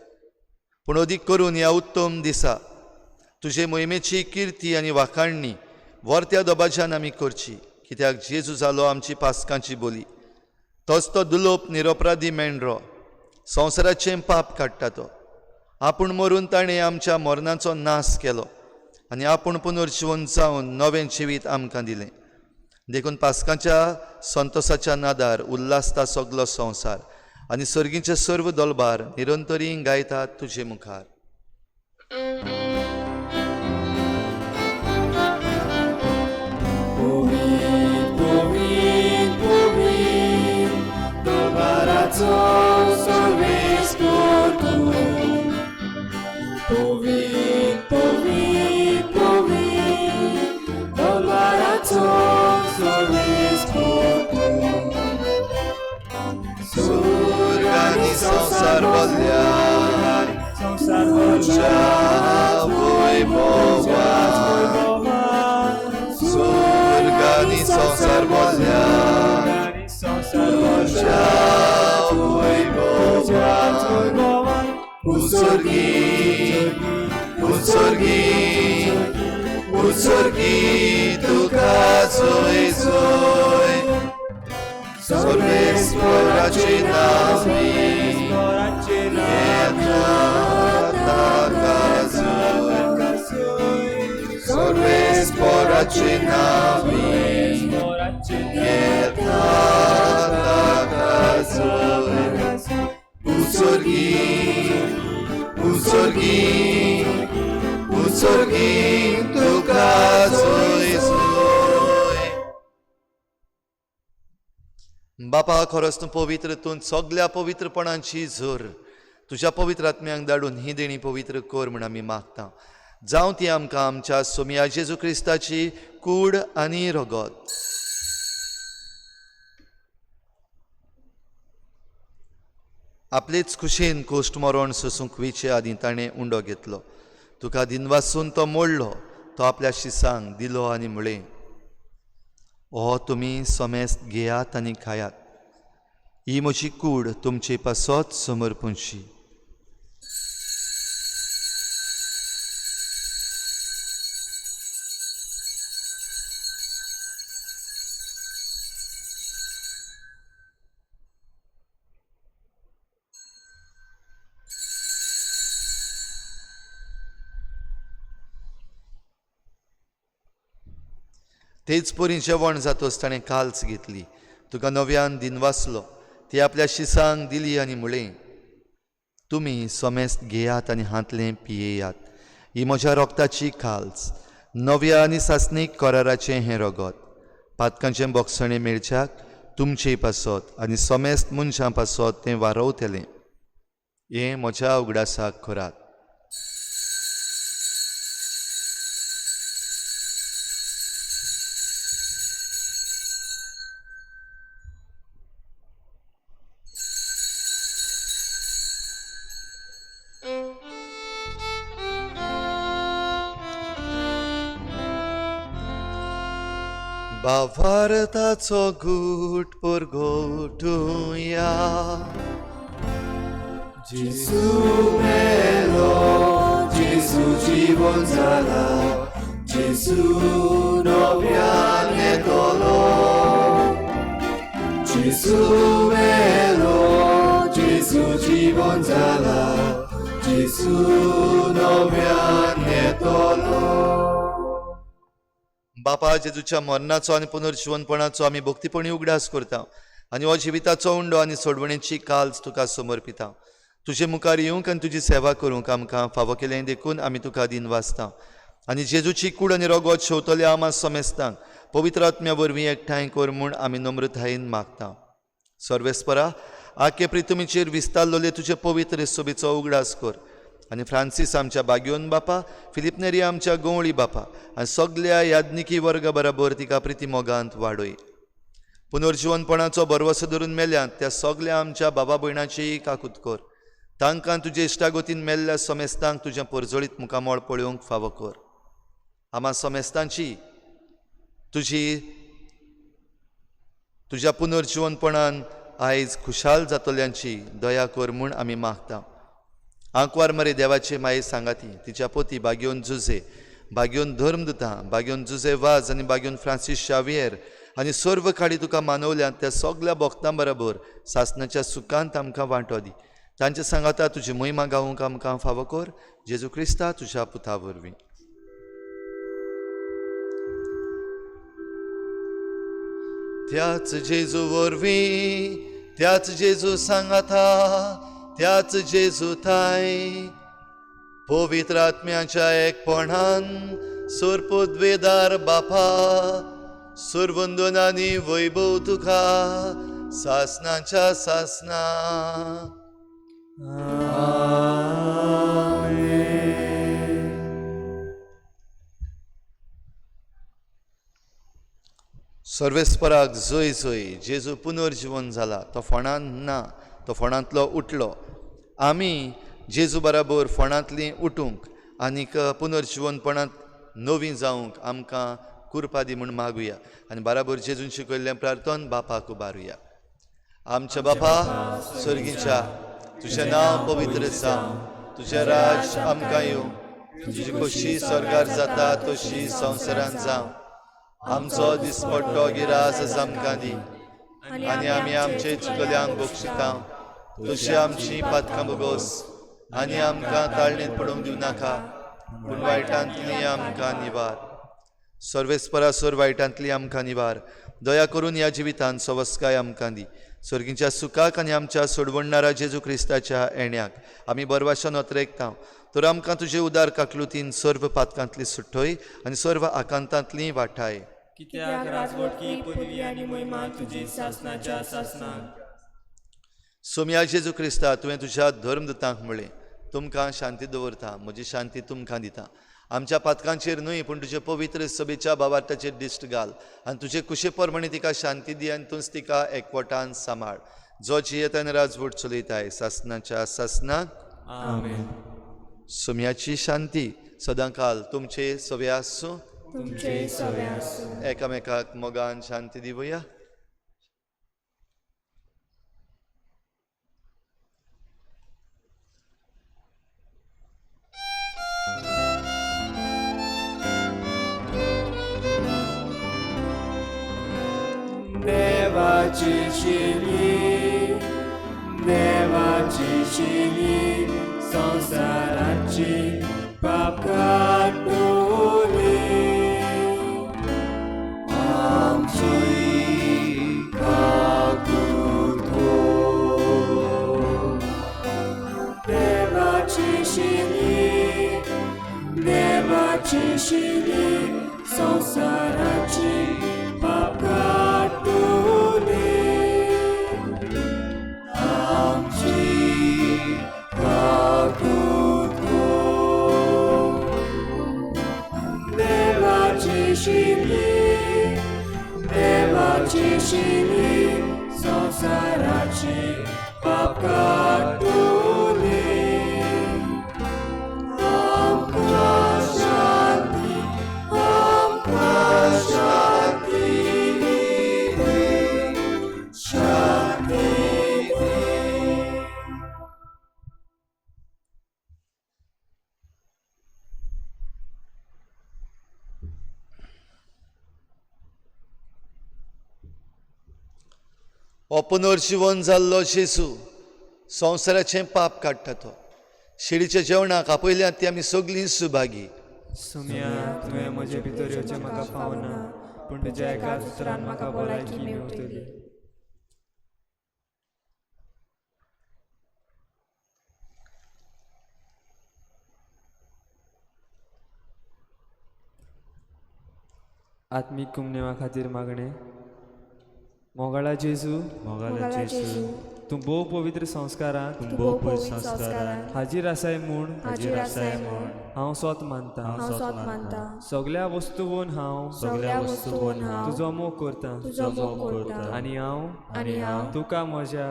पूण अदीक करून ह्या उत्तम दिसा तुजे मोहिमेची किर्ती आनी वाखाणणी वर्त्या दबाज्यान आमी करची, कित्याक जेजू जालो आमची पास्कांची बोली. तोच तो दुलोप निरपराधी मेंढरो संवसाराचें पाप काडटा. तो आपूण मरून ताणें आमच्या मरणाचो नाश केलो आनी आपूण पुनर्जिवन जावन नवें जिवीत आमकां दिलें. देखून पास्कांच्या संतोसाच्या नादार उल्हासता सगलो संवसार आनी सर्गीचे सर्व दलबार निरंतरी गायतात तुजे मुखार. सुर्गांनी संवसार बदल्यार तुज्या वैभवान. सुर्गांनी संवसार बदल्यार तुज्या वैभवान. उत्सर्गी उत्सर्गी उत्सर्गी तुका जोय जोय. सर्वेस्पराचे नांवी येता ताका जोय. सर्वेस्पराचे नांवी येता ताका जोय. उत्सर्गी उत्सर्गी उत्सर्गी तुका जोय जोय. बापा, खरोच तूं पवित्र, तूं सगल्या पवित्रपणाची जोर. तुज्या पवित्र आत्म्यांक धाडून ही देणी पवित्र कर म्हूण आमी मागता. जावं ती आमकां आमच्या सोमया जेजू क्रिस्ताची कूड आनी रगत. आपलेच खुशेन कोश्ट मरण सोसूंक वेचे आदीं ताणें उंडो घेतलो. तुका दिनवासून तो मोडलो, तो आपल्या शिसांक दिलो आनी म्हळें, हो तुमी समेस्त घेयात आनी खायात. ही म्हजी कूड तुमचे पासत समर्पूंची. तेच परी जेवण जातच ताणें काल्च घेतली, तुका नव्यान दिनवासलो, ती आपल्या शिसांक दिली आनी म्हळें, तुमी समेस्त घेयात आनी हांतलें पियेयात. ही म्हज्या रोगताची काल्च, नव्या आनी सासणीक कराराचें हें रगत. पातकांचें बोगसणें मेळच्याक तुमचे पासत आनी समेस्त मनशां पासत तें वारवतलें. हें म्हज्या उगडासाक करात. भावार्थाचो घूट परगटुया. जेजू मेलो, जेजू जीवन जाला, जेजू नव्यान येतलो. जेजू मेलो, जेजू जीवन जाला, जेजू नव्यान येतलो. बापा, जेजूच्या मरणाचो आनी पुनर्जिवनपणाचो आमी भक्तीपणी उगडास करता आनी हो जिविताचो उंडो आनी सोडवणेची काल्स तुका समर्पिता. तुजे मुखार येवंक आनी तुजी सेवा करूंक आमकां फावो केलें देखून आमी तुका दिन वाचता आनी जेजूची कूड आनी रगत शेवतल्या आमा समेस्तांक पवित्र आत्म्या वरवीं एकठांय कर म्हूण आमी नम्रतायेन मागता. सर्वेस्परा, आखे प्रितुमीचेर विस्तारलेले तुजे पवित्र सोबीचो उगडास कर आनी फ्रांसीस आमच्या बाग्योन बापा, फिलिप नेरी आमच्या गवळी बापा आनी सगल्या याज्ञिकी वर्गा बराबर तिका प्रिती मोगांत वाडय. पुनर्जिवनपणाचो भरवसो धरून मेल्यात त्या सगल्या आमच्या बाबा भयणाची काकूत कर. तांकां तुजे इश्टागतीन मेल्ल्या समेस्तांक तुजें परजळीत मुखामळ पळोवंक फावो कर. आमा समेस्तांची तुजी तुज्या पुनर्जिवनपणान आयज खुशाल जातल्यांची दया कर म्हूण आमी मागता. आंकवार मरे देवाचे माये सांगाती तिच्या पोती बाग्योन जुजे, बाग्योन धर्मदुता, बाग्योन जुजे वाज आनी बाग्योन फ्रांसीस शावियर आनी सर्व खाडी तुका मानवल्यात त्या सगल्या भक्तां बराबर सासणाच्या सुखांत आमकां वांटो दी. तांचे सांगाता तुजी महिमा गावूंक आमकां फावो कर, जेजू क्रिस्ता तुज्या पुता वरवीं. त्याच जेजू वरवीं, त्याच जेजू सांगाता, त्याच जेजू थाय पवित्र आत्म्याच्या एकपणान सोरपोद्वेदार बापा, सुरवंदन आनी वैभव तुका सासनाच्या सासना. सर्वेस्पराक जय जय. जेजू पुनर्जिवन जाला, तो फोंडान ना, तो फोंडांतलो उठलो. आमी जेजू बराबर फोंडांतली उठूंक आनीक पुनर्जिवनपणांत नवी जावंक आमकां कुरपा दी म्हूण मागुया आनी बराबर जेजून शिकयल्लें प्रार्थन बापाक उबारुया. आमच्या बापा सर्गीच्या, तुजें नांव पवित्र जावं, तुजें राज आमकां येवं, तुजी खोशी स्वर्गार जाता तशी संवसारांत जावं. आमचो दिसपट्टो गिरास आमकां दी आनी आमी आमचे चुकल्यांक बक्षिता तशी आमची पातकां भोगोस आनी आमकां ताळणेंत पडूंक दिवं नाका, पूण वायटांतली आमकां निवार. सर्वेस्परा सोर वायटांतली आमकां निवार. दया करून ह्या जिवितांत सवस्काय आमकां दी. सर्गीच्या सुखाक आनी आमच्या सोडवणणारा जेजू क्रिस्ताच्या येण्याक आमी बरवाशान अत्रेकता. तर आमकां तुजे उदार काकलुतीन सर्व पातकांतली सुट्टय आनी सर्व आकांतांतली वाठाय. कित्याक राजवटकी पदवी आनी महिमा तुजी सासनाच्या सासनाक. सोम्या जेजू क्रिस्ता, तुवें तुज्या धर्मदुतांक म्हळें, तुमकां शांती दवरता, म्हजी शांती तुमकां दिता. आमच्या पातकांचेर न्हय पूण तुजे पवित्र सभेच्या भावार्थाचेर दिश्ट घाल आनी तुजे कुशे प्रमाणे तिका शांती दी आनी तूंच तिका एकवटान सांबाळ, जो जियेता आनी राजवट चलयताय सासनाच्या सासनाक. आमेन. सोम्याची शांती सदांकाल तुमचे सवे आसूं, तुमचे सवे आसूं. एकामेकाक मोगान शांती दिवया. देवाची शिली, देवाची शिली, संवसाराची पाप काडटली. आमची काकूत कर. देवाची शिली, देवाची शिली, संवसाराची पाप काडटली. आमची काकूत कर. देवाची शिली, देवाची शिली, संवसाराची पाप काडटली. आमकां शांती, आमकां शांती दी, शांती दी. हो पुनर्जिवन जाल्लो जेजू संवसाराचें पाप काडटा तो शिडीच्या जेवणाक आपयल्यात ती आमी सगळीं सुभागी. सुम्या तुवें म्हजे भितर येवचें म्हाका फावना, पूण तुज्या एकाच उतरान म्हाका भलायकी मेवतली. आत्मीक कुमनेवा खातीर मागणें. मोगाळा जेजू, मोगाळा जेजू, तूं भोव पवित्र संस्कारांत तूं भोव पवित्र संस्कारांत हाजीर आसाय म्हूण हाजीर आसाय म्हूण हांव सोत मानता. हांव सोत मानता. सगळ्या वस्तूवन हांव सगळ्या वस्तूवन हांव तुजो मोग करता तुजो मोग करता आनी हांव तुका म्हज्या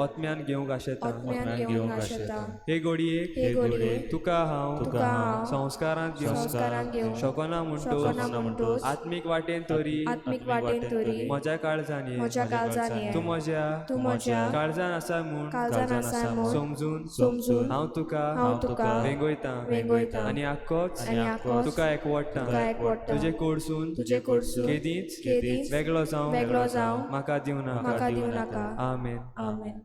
आत्म्यान घेवंक आशेता. हे घडयेक तुका हांव संस्कारांत घेवंक शकना म्हणटोच आत्मीक वाटेन तरी म्हज्या काळजान ये. तूं म्हज्या काळजान आसा म्हूण समजून हांव तुका वेंगयता आनी आख्खोच तुका एकवटता. तुजे कडसून केदींच वेगळो जावं म्हाका दिवं नाका. आमेन. आमेन.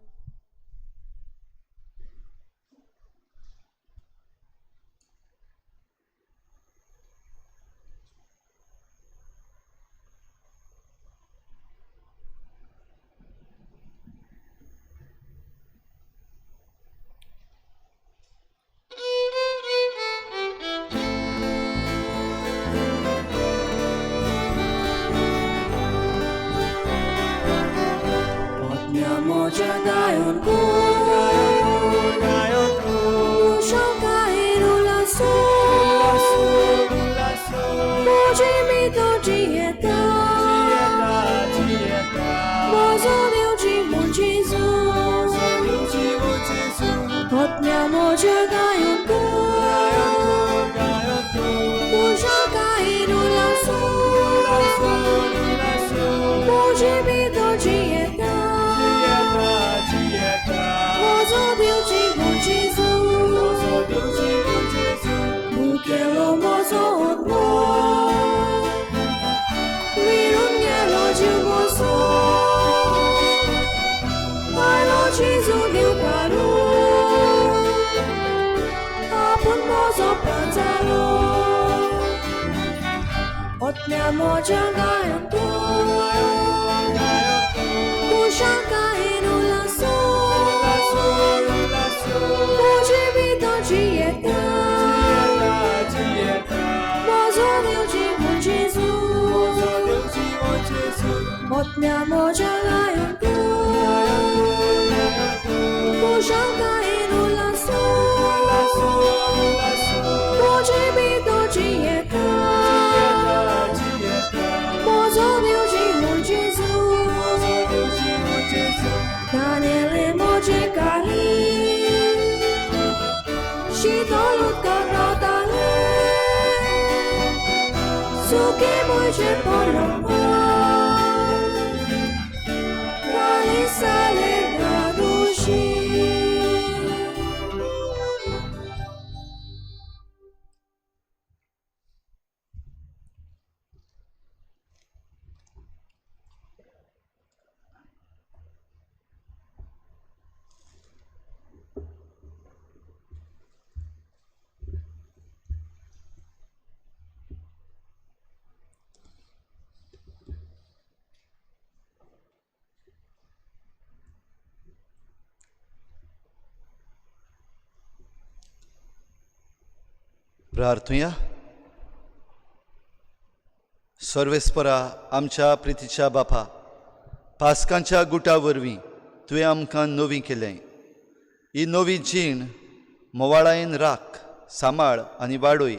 प्रार्थुया. सर्वेस्परा आमच्या प्रितीच्या बापा, पास्कांच्या गुटा वरवीं तुवें आमकां नवी केलें. ही नवी जीण मोवाळायेन राख, सांबाळ आनी वाडय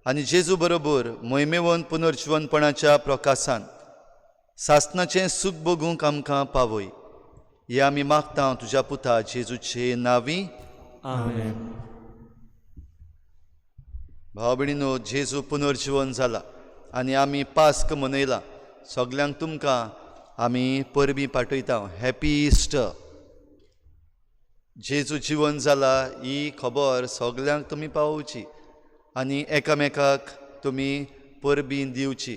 आनी जेजू बरोबर मोहिमेवन पुनर्जिवनपणाच्या प्रकासान सासनाचें सूख भोगूंक आमकां पावय. हे आमी मागता तुज्या पुता जेजूचे नांवी. आमेन. भाव भयणीनो, जेजू पुनर्जिवन जाला आनी आमी पास्क मनयला. सगल्यांक तुमकां आमी परबीं पाठयता. Happy Easter. जेजू जिवन जाला ही खबर सगल्यांक तुमी पावोवची आनी एकामेकाक तुमी परबीं दिवची.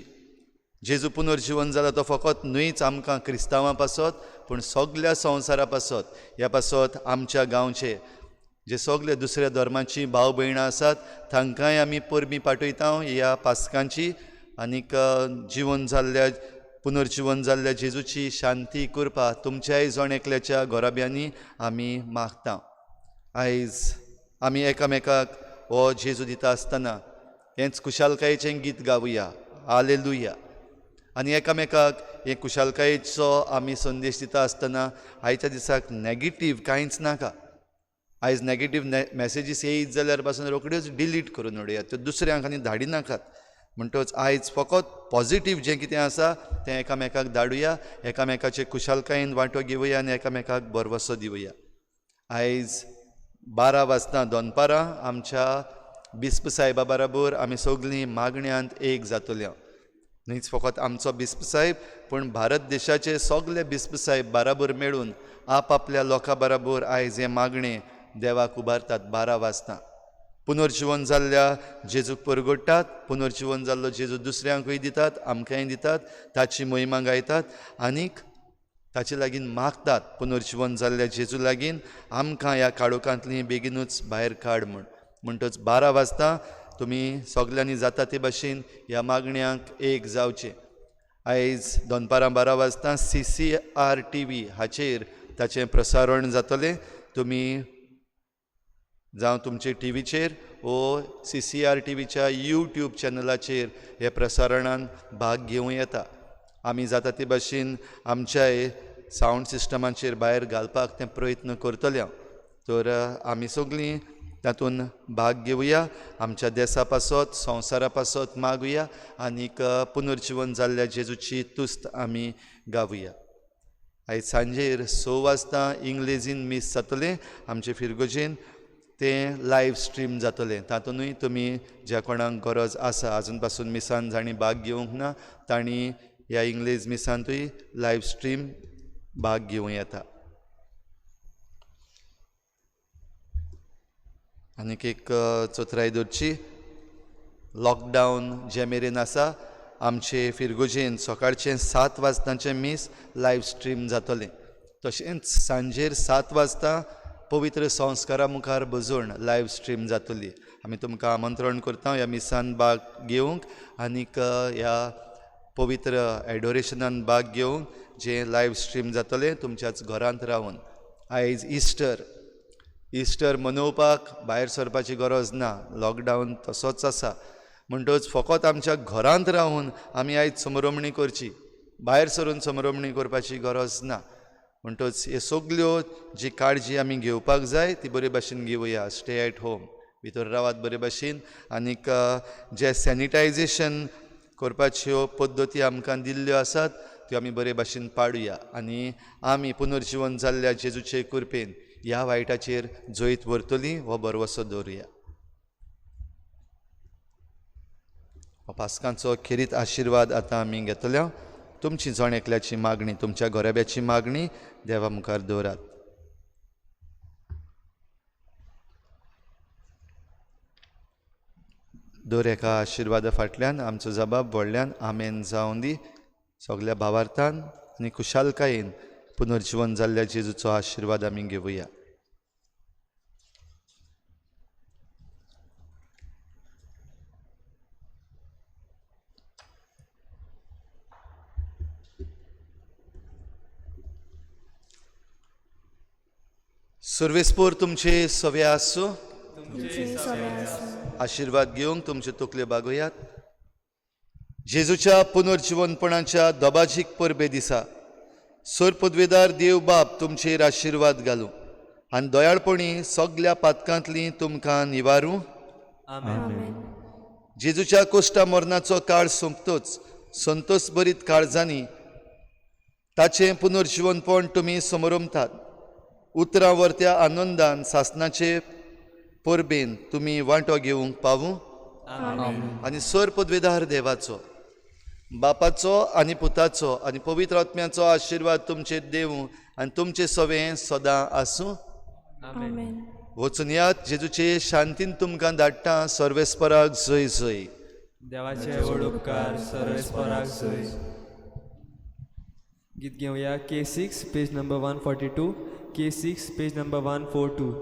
जेजू पुनर्जिवन जाला तो फकत न्हयच आमकां क्रिस्तांवां पासत पूण सगल्या संवसारा पासत. ह्या पासत आमच्या गांवचे जे सगले दुसऱ्या धर्माची भाव भयणां आसात तांकांय आमी परबीं पाठयता ह्या पासकांची आनीक जिवन जाल्ल्या पुनर्जिवन जाल्ल्या जेजूची शांती कृपा तुमच्याय जण एकल्याच्या घराब्यांनी आमी मागता. आयज आमी एकामेकाक हो जेजू दिता आसतना हेंच खुशालकायेचें गीत गावया, हालेलुया. आनी एकामेकाक हे खुशालकायेचो आमी संदेश दिता आसतना आयच्या दिसाक नॅगेटीव कांयच नाका. आयज नॅगेटीव मॅसेजीस येयत जाल्यार पासून रोखड्योच डिलीट करून उडयात, त्यो दुसऱ्यांक आनी धाडी नाकात. म्हणटच आयज फकत पॉजिटीव जें कितें आसा तें एकामेकाक धाडुया, एकामेकाचे खुशालकायेन वांटो घेवया आनी एकामेकाक भरवसो दिवया. आयज 12 वाजता दनपारां आमच्या बिस्प साहेबा बराबर आमी सगळीं मागण्यांत एक जातल्या. न्हयच फकत आमचो बिस्प साहेब पूण भारत देशाचे सगळे बिस्प साहेब बराबर मेळून आपआपल्या लोकां बराबर आयज हें मागणें देवाक उबारतात. 12 वाजता पुनर्जिवन जाल्ल्या जेजूक परगट्टात, पुनर्जिवन जाल्लो जेजू दुसऱ्यांकूय दितात, आमकांय दितात, ताची महिमा गायतात आनीक ताचे लागीं मागतात पुनर्जिवन जाल्ल्या जेजू लागीं आमकां ह्या काळोखांतली बेगीनूच भायर काड म्हूण. म्हणटच 12 वाजता तुमी सगल्यांनी जाता ते भाशेन ह्या मागण्यांक एक जावचें. आयज दनपारां 12 वाजता CCR TV हाचेर ताचें प्रसारण जातलें. तुमी जावं तुमचे टीव्हीचेर वो CCR टीव्हीच्या यूट्यूब चॅनलाचेर हे प्रसारणान भाग घेवं येता. आमी जाता ते भाशेन आमच्याय सावंड सिस्टमाचेर भायर घालपाक तें प्रयत्न करतले. तर आमी सगळीं तातूंत भाग घेवया, आमच्या देसा पासत संवसारा पासत मागुया आनीक पुनर्जिवन जाल्ल्या जेजूची तुस्त आमी गावया. आयज सांजेर 6 वाजता इंग्लेजीन मीस जातलें आमचे फिरगोजेन, तें लायव स्ट्रीम जातलें. तातूंतय तुमी ज्या कोणाक गरज आसा आजून पासून मिसान जांणी भाग घेवंक ना तांणी ह्या इंग्लेज मिसांतूय लायव स्ट्रीम भाग घेवं येता. आनीक एक चतुराय दवरची, लॉकडावन जे मेरेन आसा आमचे फिरगोजेन सकाळचें 7 वाजताचें मीस लायव स्ट्रीम जातलें. तशेंच सांजेर 7 वाजता पवित्र संस्कारा मुखार बजवण लायव स्ट्रीम जातली. आमी तुमकां आमंत्रण करता ह्या मिसान भाग घेवंक आनीक ह्या पवित्र एडोरेशनान भाग घेवंक जें लायव स्ट्रीम जातलें तुमच्याच घरांत रावन. आयज इस्टर, इस्टर मनोवपाक भायर सरपाची गरज ना, लॉकडावन तसोच आसा. म्हणटच फकत आमच्या घरांत रावन आमी आयज समरोमणी करची, भायर सरून समरोमणी करपाची गरज ना. म्हणटच हे सगल्यो जी काळजी आमी घेवपाक जाय ती बरे भाशेन घेवया. स्टे एट होम, भितर रावात बरे भाशेन आनीक जे सॅनिटायजेशन करपाच्यो पद्दती आमकां दिल्ल्यो आसात त्यो आमी बरे भाशेन पाडुया आनी आमी पुनर्जिवन जाल्ल्या जेजूचे कृपेन ह्या वायटाचेर जैत व्हरतली हो भरवसो दवरुया. हो पास्कांचो खेरीत आशिर्वाद आतां आमी घेतल्या. तुमची जण एकल्याची मागणी, तुमच्या घराब्याची मागणी देवा मुखार दवरात. दर एका आशिर्वादा फाटल्यान आमचो जबाब व्हडल्यान आमेन जावं दी. सगल्या भावार्थान आनी खुशालकायेन पुनर्जिवन जाल्ल्या जेजूचो आशिर्वाद आमी घेवया. सर्वेस्पोर तुमचे सवे आसूं, आशिर्वाद घेवंक तुमचे तकल्यो बागोयात. जेजूच्या पुनर्जिवनपणाच्या दबाजीक परबे दिसा सर पदवेदार देव बाप तुमचेर आशिर्वाद घालूं आनी दयाळपणी सगल्या पातकांतली तुमकां निवारूं. जेजूच्या कोश्टा मरणाचो काळ सोंपतोच संतोष बरीत काळजांनी ताचें पुनर्जिवनपण तुमी समरमतात. उतरां वर्त्या आनंदान सासनाचे परबेन तुमी वांटो घेवंक पावूं. आनी सर पदवेदार देवाचो, बापाचो आनी पुताचो आनी पवित्र आत्म्याचो आशिर्वाद तुमचेर देवूं आनी तुमचें सवें सदां आसूं. वचून यात, जेजूचे शांतीन तुमकां धाडटा. सर्वेस्पराक जय जय. देवाचे व्हड उपकार सर्वेस्पराक जय. गीत घेवया K6 page number 142, K6 page number 142.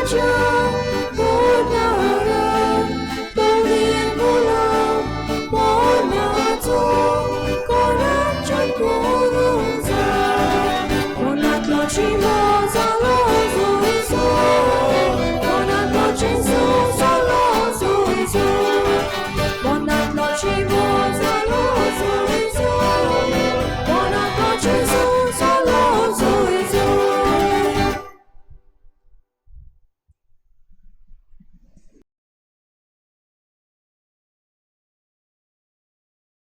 Civita.